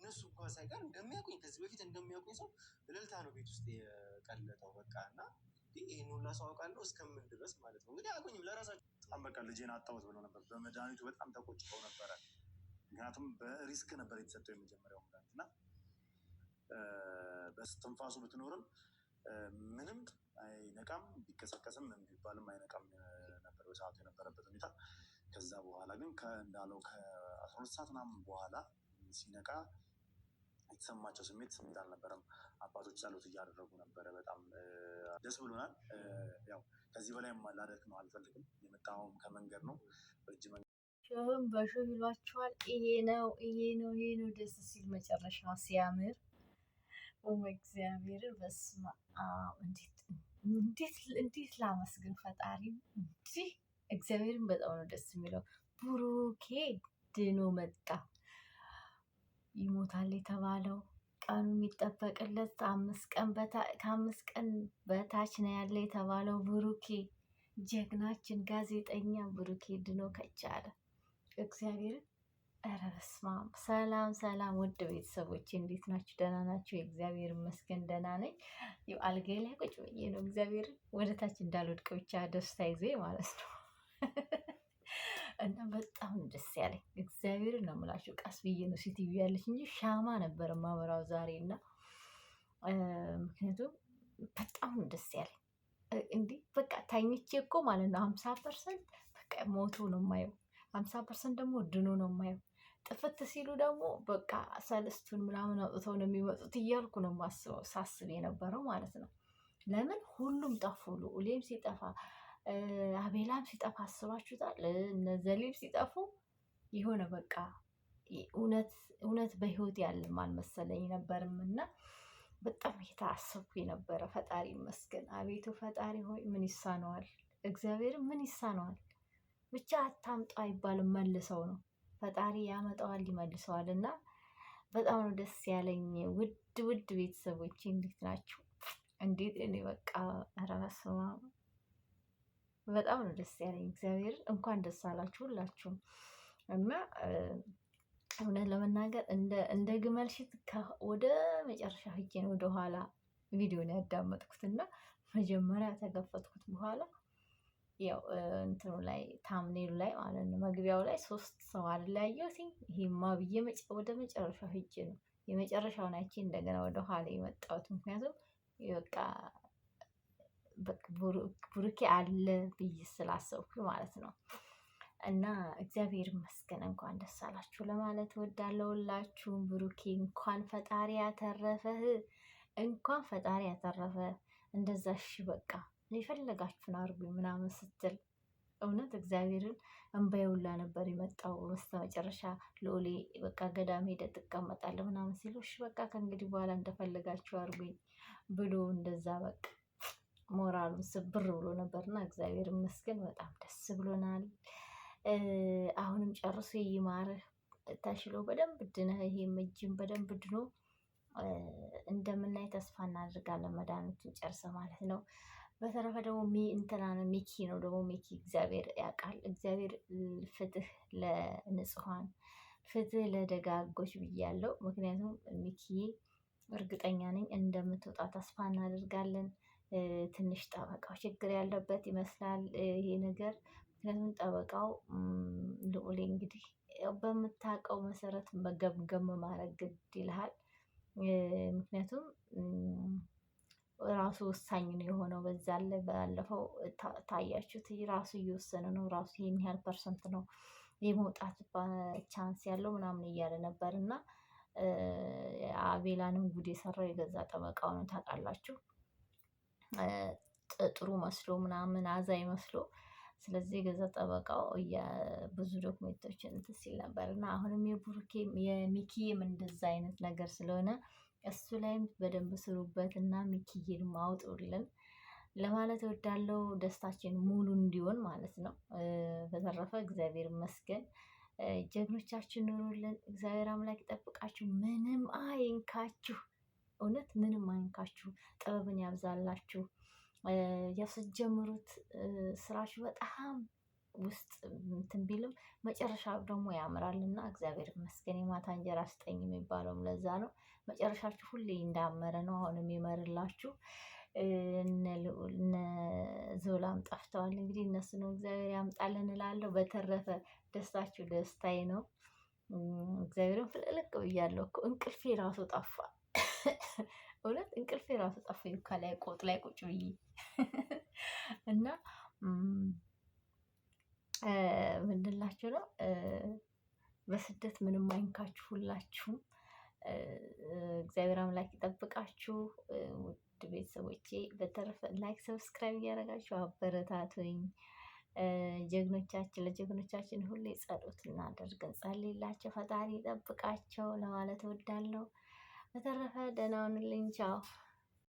እነሱ እንኳን ሳይቀር እንደሚያውቁኝ፣ ከዚህ በፊት እንደሚያውቁኝ ሰው እልልታ ነው ቤት ውስጥ የቀለጠው። በቃ እና ይህን ሁላ ሰው አውቃለሁ እስከምን ድረስ ማለት ነው። እንግዲህ አያውቁኝም ለራሳቸው። በጣም በቃ ልጄን አጣሁት ብለው ነበር። በመድኃኒቱ በጣም ተቆጭተው ነበረ። ምክንያቱም በ risk ነበር የተሰጠው የመጀመሪያው መድኃኒት እና በስትንፋሱ ብትኖርም ምንም አይነቃም፣ ቢቀሰቀስም ቢባልም አይነቃም ነበር በሰዓቱ የነበረበት ሁኔታ። ከዛ በኋላ ግን እንዳለው ከ12 ሰዓት ምናምን በኋላ ሲነቃ የተሰማቸው ስሜት ስሜት አልነበረም። አባቶች ጸሎት እያደረጉ ነበረ። በጣም ደስ ብሎናል። ያው ከዚህ በላይ ላደክመው አልፈልግም። የመጣውም ከመንገድ ነው፣ ረጅም ሾህም በሾህ ይሏቸዋል። ይሄ ነው፣ ይሄ ነው፣ ይሄ ነው። ደስ ሲል መጨረሻው ሲያምር፣ oh እግዚአብሔርን በስመ አብ! እንዴት እንዴት እንዴት ላመስግን ፈጣሪ። እንዲህ እግዚአብሔርን በጣም ነው ደስ የሚለው። ብሩኬ ድኖ መጣ። ይሞታል የተባለው፣ ቀኑ የሚጠበቅለት፣ 5 ቀን ከ5 ቀን በታች ነው ያለ የተባለው ብሩኬ፣ ጀግናችን ጋዜጠኛ ብሩኬ ድኖ ከቻለ እግዚአብሔርን። ኧረ በስመ አብ! ሰላም ሰላም፣ ውድ ቤተሰቦች እንዴት ናችሁ? ደህና ናችሁ? የእግዚአብሔር ይመስገን ደህና ነኝ። ያው አልጋዬ ላይ ቁጭ ብዬ ነው፣ እግዚአብሔርን ወደ ታች እንዳልወድቅ ብቻ ደስታ ይዞ ማለት ነው። እና በጣም ደስ ያለኝ፣ እግዚአብሔርን ነው የምላችሁ። ቀስ ብዬ ነው፣ ሴትዮ ያለች እንጂ ሻማ ነበር ማበራው ዛሬ። እና ምክንያቱም በጣም ደስ ያለኝ፣ እንዲህ በቃ ተኝቼ እኮ ማለት ነው 50% በቃ ሞቶ ነው የማየው፣ 50% ደግሞ ድኖ ነው የማየው። ጥፍት ሲሉ ደግሞ በቃ ሰለስቱን ምናምን አውጥተው ነው የሚመጡት እያልኩ ነው የማስበው፣ ሳስብ የነበረው ማለት ነው። ለምን ሁሉም ጠፉ። ልዑሌም ሲጠፋ፣ አቤላም ሲጠፋ አስባችሁታል? እነ ዘሊም ሲጠፉ የሆነ በቃ እውነት እውነት በህይወት ያለም አልመሰለኝ ነበርም እና በጣም እየታሰብኩ የነበረ። ፈጣሪ ይመስገን። አቤቱ ፈጣሪ ሆይ፣ ምን ይሳነዋል? እግዚአብሔር ምን ይሳነዋል? ብቻ አታምጣ አይባልም፣ መልሰው ነው፣ ፈጣሪ ያመጣዋል፣ ይመልሰዋል። እና በጣም ነው ደስ ያለኝ። ውድ ውድ ቤተሰቦች እንዴት ናችሁ? እንዴት እኔ በቃ ኧረ በስመ አብ፣ በጣም ነው ደስ ያለኝ። እግዚአብሔር እንኳን ደስ አላችሁ ሁላችሁም። እና እውነት ለመናገር እንደ ግመል ሽት ወደ መጨረሻ ሂጄ ነው ወደኋላ ቪዲዮን ያዳመጥኩት። እና መጀመሪያ ተገፈትኩት በኋላ ያው እንትኑ ላይ፣ thumbnail ኡ ላይ ማለት ነው፣ መግቢያው ላይ ሶስት ሰው አይደል ያየሁት። ይሄማ ብዬ ወደ መጨረሻው ሂጄ ነው የመጨረሻውን አይቼ እንደገና ወደ ኋላ የመጣሁት። ምክንያቱም በቃ ብሩኬ አለ ብዬ ስላሰብኩ ማለት ነው። እና እግዚአብሔር ይመስገን፣ እንኳን ደስ አላችሁ ለማለት እወዳለሁ። ሁላችሁም ብሩኬ እንኳን ፈጣሪ ያተረፈህ፣ እንኳን ፈጣሪ ያተረፈ። እንደዛ እሺ በቃ የፈለጋችሁን አርጉኝ ምናምን ስትል እውነት እግዚአብሔርን እንባዬ ሁላ ነበር የመጣው። በስተመጨረሻ ልዑሌ በቃ ገዳም ሄደህ ትቀመጣለህ ምናምን ሲሉ፣ እሺ በቃ ከእንግዲህ በኋላ እንደፈለጋችሁ አርጉኝ ብሎ እንደዛ በቃ ሞራሉን ስብር ብሎ ነበርና እግዚአብሔር ይመስገን በጣም ደስ ብሎናል። አሁንም ጨርሶ ይማርህ፣ ተሽሎ በደንብ ድነህ፣ ይሄም እጅም በደንብ ድኖ እንደምናይ ተስፋ እናደርጋለን። መድኃኒቱን ጨርሰ ማለት ነው። በተረፈ ደግሞ እንትና ነው፣ ሚኪ ነው ደግሞ። ሚኪ እግዚአብሔር ያውቃል። እግዚአብሔር ፍትህ ለንጹሐን፣ ፍትህ ለደጋጎች ብያለሁ። ምክንያቱም ሚኪ እርግጠኛ ነኝ እንደምትወጣ ተስፋ እናደርጋለን። ትንሽ ጠበቃው ችግር ያለበት ይመስላል ይሄ ነገር። ምክንያቱም ጠበቃው ልዑሌ እንግዲህ በምታውቀው መሰረት መገምገም ማድረግ ግድ ይልሃል። ምክንያቱም ራሱ ወሳኝ ነው የሆነው። በዛ አለ ባለፈው ታያችሁት፣ ራሱ እየወሰነ ነው፣ ራሱ ይሄን ያህል percent ነው የመውጣት chance ያለው ምናምን እያለ ነበር። እና አቤላንም ጉድ የሰራው የገዛ ጠበቃው ነው፣ ታውቃላችሁ። ጥሩ መስሎ ምናምን፣ አዛኝ መስሎ። ስለዚህ የገዛ ጠበቃው ብዙ document ኦችን እንትን ሲል ነበር። እና አሁንም የብሩኬም የሚኪም እንደዛ አይነት ነገር ስለሆነ እሱ ላይም በደንብ ስሩበት እና ሚኪዬን አውጡልን ለማለት እወዳለሁ። ደስታችን ሙሉ እንዲሆን ማለት ነው። በተረፈ እግዚአብሔር ይመስገን። ጀግኖቻችን ኑሩልን። እግዚአብሔር አምላክ ይጠብቃችሁ። ምንም አይንካችሁ። እውነት ምንም አይንካችሁ። ጥበብን ያብዛላችሁ። ያው ስትጀምሩት ስራችሁ በጣም ውስጥ እንትን ቢልም መጨረሻው ደግሞ ያምራል እና እግዚአብሔር ይመስገን የማታ እንጀራ ስጠኝ የሚባለውም ለዛ ነው። መጨረሻችሁ ሁሌ እንዳመረ ነው አሁንም ይመርላችሁ። እነ ልዑል እነ ዞላም ጠፍተዋል። እንግዲህ እነሱ ነው እግዚአብሔር ያምጣልን እላለሁ። በተረፈ ደስታችሁ ደስታዬ ነው። እግዚአብሔርን ፍልቅልቅ ብያለሁ እኮ እንቅልፌ ራሱ ጠፋ። እውነት እንቅልፌ ራሱ ጠፋ። ከላይ ቆጥ ላይ ቁጭ ብዬ እና ምንላችሁ ነው በስደት ምንም አይንካችሁ ሁላችሁም። እግዚአብሔር አምላክ ይጠብቃችሁ ውድ ቤተሰቦቼ። በተረፈ like፣ subscribe እያደረጋችሁ አበረታቱኝ። ጀግኖቻችን ለጀግኖቻችን ሁሌ ጸሎት እናደርግ፣ እንጸልይላቸው፣ ፈጣሪ ይጠብቃቸው ለማለት እወዳለሁ። በተረፈ ደህና ሁኑልኝ። ቻው።